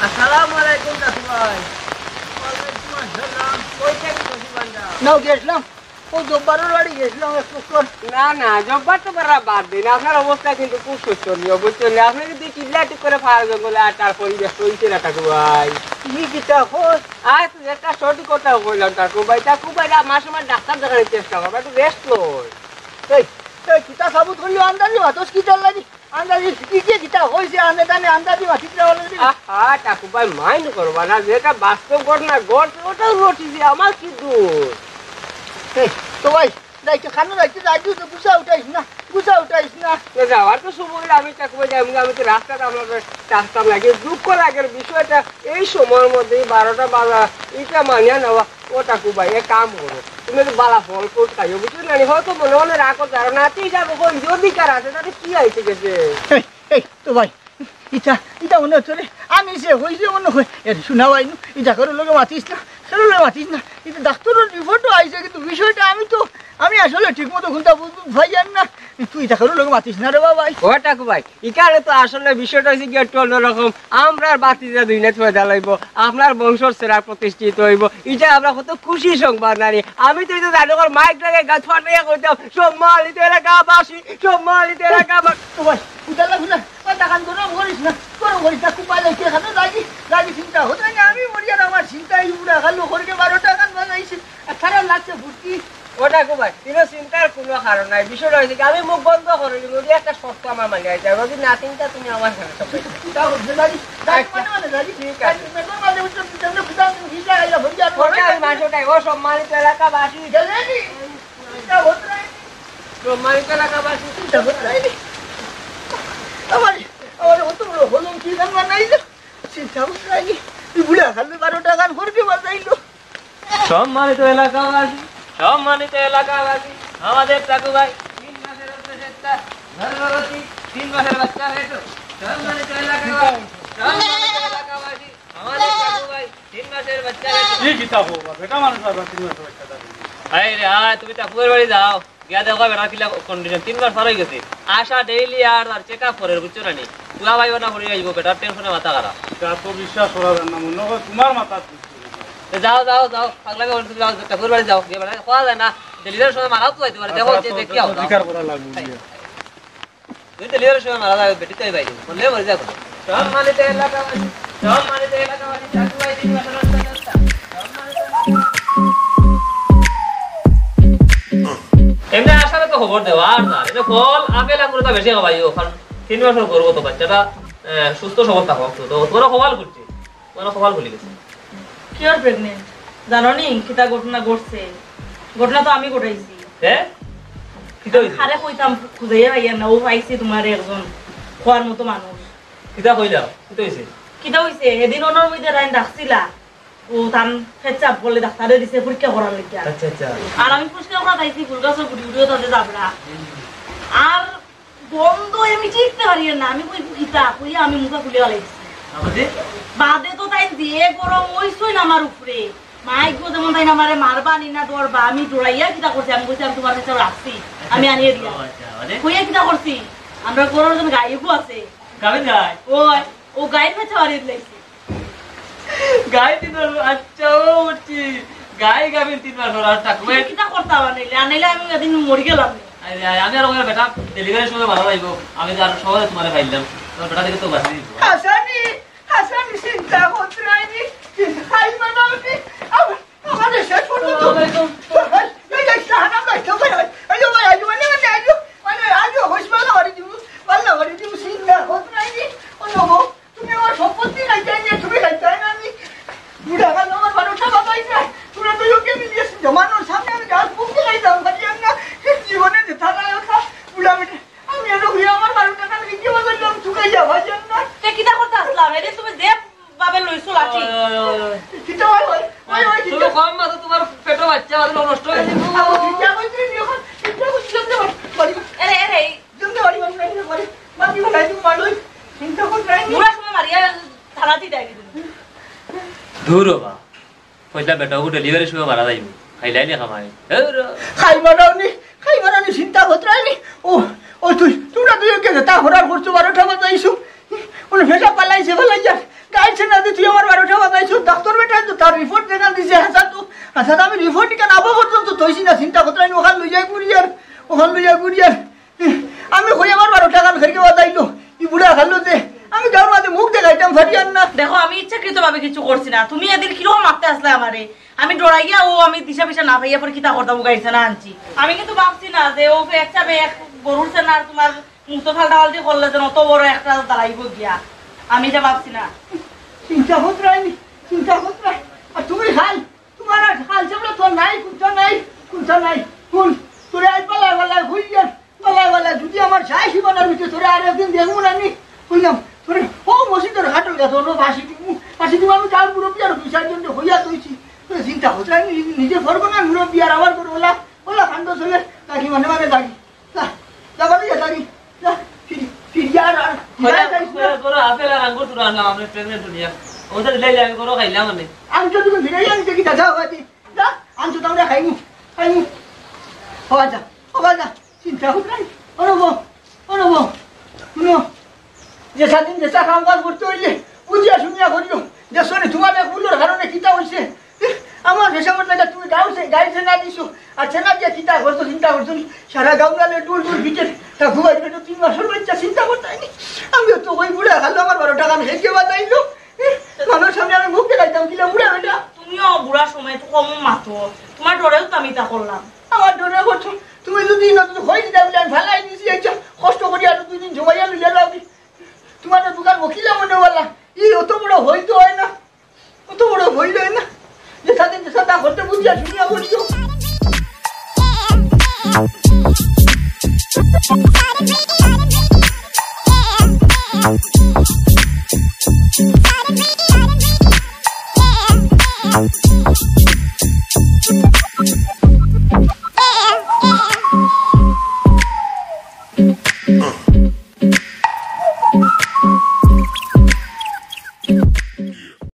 আসসালামু আলাইকুম কাকুবাই। ওয়ালাইকুম আসসালাম। কই থাকি শশী ভান্ডার? নাও গেছিলাম। ও জব্বারর বাড়ি গেছিলাম এক চক্কর। না, না, জব্বার তো বেটা বাদ দিন। আপনার অবস্থা কিন্তু খুব শোচনীয়, বুঝছইন নি? আপনি যদি কিবলা ঠিক করে পাহাড় জঙ্গলে আর তার পরিবেশ চলছে না, ঠাকুর ভাই। ই কিতা কর? আর তুই একটা সঠিক কথা কইলাম, ঠাকুর ভাই। ঠাকুর ভাই, আমার সময় ডাক্তার দেখানোর চেষ্টা করবা, একটু রেস্ট লই। এই, এই, কিতা সাবুত করলি আন্দাজি মাতস কিতার লাগি? আন্দাজি কি যে কিতা হইছে, আনে দানে আন্দাজি মাতিস না বলে দিবি। আহা, ঠাকুর ভাই, মাইন্ড করবা না, যেটা বাস্তব ঘটনা ঘটছে, ওটাও ঘটিছে, আমার কি দোষ? এই, তো ভাই, যাইতে খানো যাইতে যাইতে তো গুছা উঠাইস না, গুছা উঠাইস না। তো যাওয়ার তো সময় হইলে আমি ঠাকুর ভাই যাইমু, আমি তো রাস্তাটা আপনার রাস্তা লাগে, দুঃখ লাগের বিষয়টা এই সময়ের মধ্যে এই বারোটা বাজা, এটা মানিয়া নেওয়া। ও ঠাকুর ভাই, এক কাম করো, তুমি একটু বালা ফল ফ্রুট খাইও, বুঝছো না? হয়তো মনে মনে রাখো, তার নাতি হিসাবে কই যে অধিকার আছে, তাতে কি আইছে গেছে? এই, এই, তো ভাই, ইটা, ইটা মনে হচ্ছে রে, আমি যে হই যে মনে হয়, এর শোনা ভাই নু, ইটা কারোর লগে মাতিস না, কারোর লগে মাতিস না। ইটা ডাক্তারর রিপোর্টও আইছে, কিন্তু বিষয়টা আমি তো, আমি আসলে ঠিক মতো কোনটা বুঝ-, বুঝ পাইয়ার না। তুই ইটা কারোর লগে মাতিস না রে বাবা। ও ঠাকুর ভাই, ইখানে তো আসলে বিষয়টা হইছে কি একটু অন্যরকম। আমরার বাতিজা দুই নাইত পয়দা লইব, আপনার বংশর সেরা প্রতিষ্ঠিত হইব, ইটা আমরা কত খুশি সংবাদ নানি। আমি তো ইটা জানি, ওর মাইক লাগে গাছ ফাটাইয়া কইতাম, "সম্মানিত এলাকাবাসী, সম্মানিত এলাকাবাসী।" ও ভাই, উদালা গুলা, মাথা কান গরম করিস না, গরম করিস না, খুব ভালো হইছে, এখানে লাগি, লাগি চিন্তা হতো না, আমি মরিয়ার আমার চিন্তায় উড়া গেল, খড়গে বারোটা গান বাজাইছে, আর খারাপ লাগছে ফুর্তি। ও ঠাকুর ভাই, ইনো চিন্তার কোনো কারণ নাই। বিষয়টা হইছে কি, আমি মুখ বন্ধ করে দিব, যদি একটা শর্ত আমার মানিয়া যায়, যদি না চিন্তা তুমি আমার সাথে সব। চিন্তা করবে, লাগি, লাগি, আচ্ছা। মানে, মানে, লাগি। ঠিক আছে। লাগি, মেঘর মাঝে উঠে, উঠে, উঠে, উঠে, উঠে, উঠে, উঠে, ওটা আমি মাসে উঠাই। ও সম্মানিত এলাকাবাসী। গেলে নি? চিন্তা হতো না। সম্মানিত এলাকাবাসী। চিন্তা হতো না। আমার, আমার অত বড় হলম কি গান বানাইলো? চিন্তা হতো না। এই বুড়া খালি বারোটা গান করবে বাজাইলো। সম্মানিত এলাকাবাসী, সম্মানিত এলাকাবাসী, আমাদের ঠাকুর ভাই তিন মাসের হচ্ছে সেটা গর্ভবতী, তিন মাসের বাচ্চা হয়েছে। সম্মানিত এলাকাবাসী, সম্মানিত এলাকাবাসী, আমাদের ঠাকুর ভাই তিন মাসের বাচ্চা হয়েছে। কি কিতা কও বা, বেটা মানুষ আবার তিন মাসের বাচ্চা থাকে? আরে রে, আয়, তুমি ঠাকুরের বাড়ি যাও, গিয়া দেখো বেটার কিলা কন্ডিশন, তিন মাস পার হয়ে গেছে। আশা ডেইলি আর, আর চেক আপ করে, বুঝছো না নি? পুরা ভাই না পড়ে আইবো, বেটার টেনশনে মাথা খারাপ। তা তো বিশ্বাস করা যায় না, মনে হয় তোমার মাথা। এ, যাও, যাও, যাও, পাগলামি করো না, তুমি যাও, ঠাকুর বাড়ি যাও, গিয়ে বেটা পাওয়া যায় না, ডেলিভারির সময় মারাও তো যাইতে পারে, দেখো, আচ্ছা, যে তো, দেখি তো আও, যাও। স্বীকার করা লাগবে, হ্যাঁ। বুঝিয়া। তুমি ডেলিভারির সময় মারা যাবে, বেটি তো এই বাইরে, বললে মরে যাবে। সম্মানিত এলাকাবাসী, সম্মানিত এলাকাবাসী, ঠাকুর বাড়ি তিন মাসের রাস্তা, রাস্তা। সম্মানিত এমনি আসারে তো খবর দেওয়া আর না, এমনি ফল, আপেল, আঙুর তো বেশি খাওয়াইও, কারণ তিন মাসের গর্ভ তো বাচ্চাটা, আহ, সুস্থ সবল থাকো, তো, তো তোমারও কপাল খুলছে, তোমারও কপাল খুলে গেছে। Cure pregnant? জানো নি কিতা ঘটনা ঘটছে? ঘটনা তো আমি ঘটাইছি। হ্যাঁ? কিতা হইছে? আরে কইতাম, খুঁজাইয়া পাইয়ার না, ও পাইছি তোমার একজন খোয়ার মতো মানুষ। কিতা কইলা? কিতা হইছে? কিতা হইছে? সেদিন ওনার মধ্যে রাইন ডাকছিলা, ও তান পেচ্ছাপ বলে ডাক্তারে দিছে পরীক্ষা করার লাগিয়া। আচ্ছা, আচ্ছা। আর আমি ফুসকা করা পাইছি, ফুল গাছর গুড়ি গুড়িও তাতে যাবরা। আর গন্ধ আমি টিকতে পারি না, আমি কই কিতা, কইয়া আমি মুখা খুলে আলাইছি। আমাদের? বাদে তো তাই দিয়ে গরম হইছই না আমার উপরে। মাইক গো যেমন তাই না আমারে মারবা নি না ডরবা, আমি ডরাইয়া কিতা করছি, আমি কইছি আমি তোমার কাছে রাখছি, আমি আনিয়ে দিলাম। আচ্ছা, আচ্ছা, মানে? কইয়া কিতা করছি, আমরা গরম যেমন গাইবো আছে। গাবে যায়? ওই, ও গাইর কাছে বাড়ি দিলাইছি। গাই তিন মাস, আচ্ছা, ও বুঝছি। গাই গাবিন তিন মাস হলো, আর থাকবে। তুমি কিতা করতা বানাইলে? আনাইলে আমি এদিন মরি গেলাম। আরে, আরে, আমি আর ওখানে বেটা ডেলিভারির সময় মারা যাইবো। আমি তো আর সহজে তোমারে পাইলাম। তোমার বেটা দেখে তো বাঁচি দিব। হাসানি, হাসানি চিন্তা করতে রাইনি, চিন্তা খাই বানাওনি। আমার, আমার শেষ পর্যন্ত আসসালামু আলাইকুম। এই, এই, এই, শাহানা ভাই, তো ভাই, এই, এই, ভাই, আইও, মানে, মানে, আইও, মানে, আইও, হোশ ভালো করে দিব, ভালো করে দিব, চিন্তা করতে রাইনি। ও, ও, তুমি আমার সম্পত্তি খাইতে আইলে তুমি খাইতে হয় না আমি। বুড়া কাল আমার বারোটা বাজাই না। তোরা তো ওকে মিলিয়ে জমানোর সামনে আমি গাছ পুঁতে খাইতাম, পারি না। জীবনে যে থাকা কথা, বুড়া বেটা। আমি এত হইয়া আমার বারো টাকা লিখে বাজাইলাম, তুকাইয়া ভাইজান না। তে কিতা করতে আসলাম? এরে তুমি যে ভাবে লইছো লাঠি। ওই, ওই, ওই, ওই। কিতা ভাই, ভাই? ওই, ওই, তুমি কিতা? কম মাত্র তোমার পেটে বাচ্চা, ওদের নষ্ট হয়ে যাবে। আমার চিন্তা করছি, আমি এখন চিন্তা করছি, চলতে পারি, পারি। এরে, এরে, এই জলদি বাড়ি, বাড়ি, বাড়ি, বাড়ি। বাড়ি, বাড়ি, বাড়ি, বাড়ি। চিন্তা করতে নাই। বুড়া সময় মারিয়া থানাতেই দেয়নি তুমি। দূর বাবা। কইলা বেটা, ও ডেলিভারির সময় মারা যাইব। খাইলাই নি খামাই। দূর। খাই মারাওনি, খাই মারাওনি, চিন্তা করতে রাইনি। ও, ও তুই, তোমরা দুই ওকে যেটা করার করছো, বারোটা বাজাইছো। ওনে ফেসা পালাইছে, পালাইছে। আইছে না যে তুই আমার বারোটা বাজাইছস, ডাক্তর বেটায় তো তার রিপোর্ট যেখান দিছে, হাছা তো, হাছা তো আমি রিপোর্ট ইখান আবো পর্যন্ত থইছি না, চিন্তা করতে আমি ওখান লইয়া ঘুরিয়ার, ওখান লইয়া ঘুরিয়ার। আমি কই আমার বারোটা কান খেরকে বাজাইলো, ই বুড়া খালো যে, আমি গাঁওর মাঝে মুখ দেখাইতাম পারিয়ার না। দেখো, আমি ইচ্ছাকৃতভাবে কিছু করছি না। তুমি এদিন কিরকম মারতে আসলে আমারে, আমি ডরাইয়া ও আমি দিশা পিশা না পাইয়া পরে কিতা করতাম, উগাইছে না আনছি। আমি কিন্তু ভাবছি না যে ও একটা বে-, এক গরুর সেনার তোমার মুখ তো ফাল্টা ফাল্টি করলে যেন অত বড় একটা দাঁড়াইব গিয়া। আমি এটা ভাবছি না। চিন্তা করতে নাই, চিন্তা করতে নাই। আর তুমি খাই, তোমার আর খাল চামড়া তো নাই, কুন্তা নাই, কুন্তা নাই। হুন, তোরে আই পালা বালা হইয়া, বালা বালা যদি আমার সাহসী বানার ভিতরে তোরে আর একদিন দেখবো না নি, বুঝলাম। তোরে ও মসজিদের ঘাটে গেছে, অন্য ফাঁসি দিমু, ফাঁসি দিমু। আমি যার মুরব্বী আর দুই চারজনকে হইয়া তৈছি। তোরে চিন্তা করতে নাই, নি-, নিজে ফরবো না মুরব্বী আর আমার করে ওলা, ওলা কাণ্ড চলে, তাকে মানে মানে লাগি। যা, যা বাবা, যা, যা, যা। ফিরি, ফিরি, আর, আর, ফিরি, আর যাইস না। করো, করো, আপেল আর আঙ্গুর তোরা আনলাম, আমি প্রেগনেন্ট হইয়া। ওটা দিলে আমি করো খাইলাম মানে। আমি তো তুমি ফিরে আনতে কি দাদা হওয়াতে? যা, আমি তো আমরা খাইমু, খাইমু। হওয়া যা, হওয়া যা, চিন্তা হোক নাই। অনুভব, অনুভব, শুনো। যে স্বাধীন দেশে কাম কাজ করতে হইলে বুঝিয়া শুনিয়া করিও। দেশনে তোমার এক ভুলের কারণে কিতা হইছে? আমার পেশাবর জায়গা তুমি গাঁও সে-, গাই সেনা দিছো। আর সেনা দিয়ে কিতা করছো, চিন্তা করছো নি? সারা গাঁও নালে ডুল ডুল পিটে। তা ঘুমাই পেটো তিন মাসের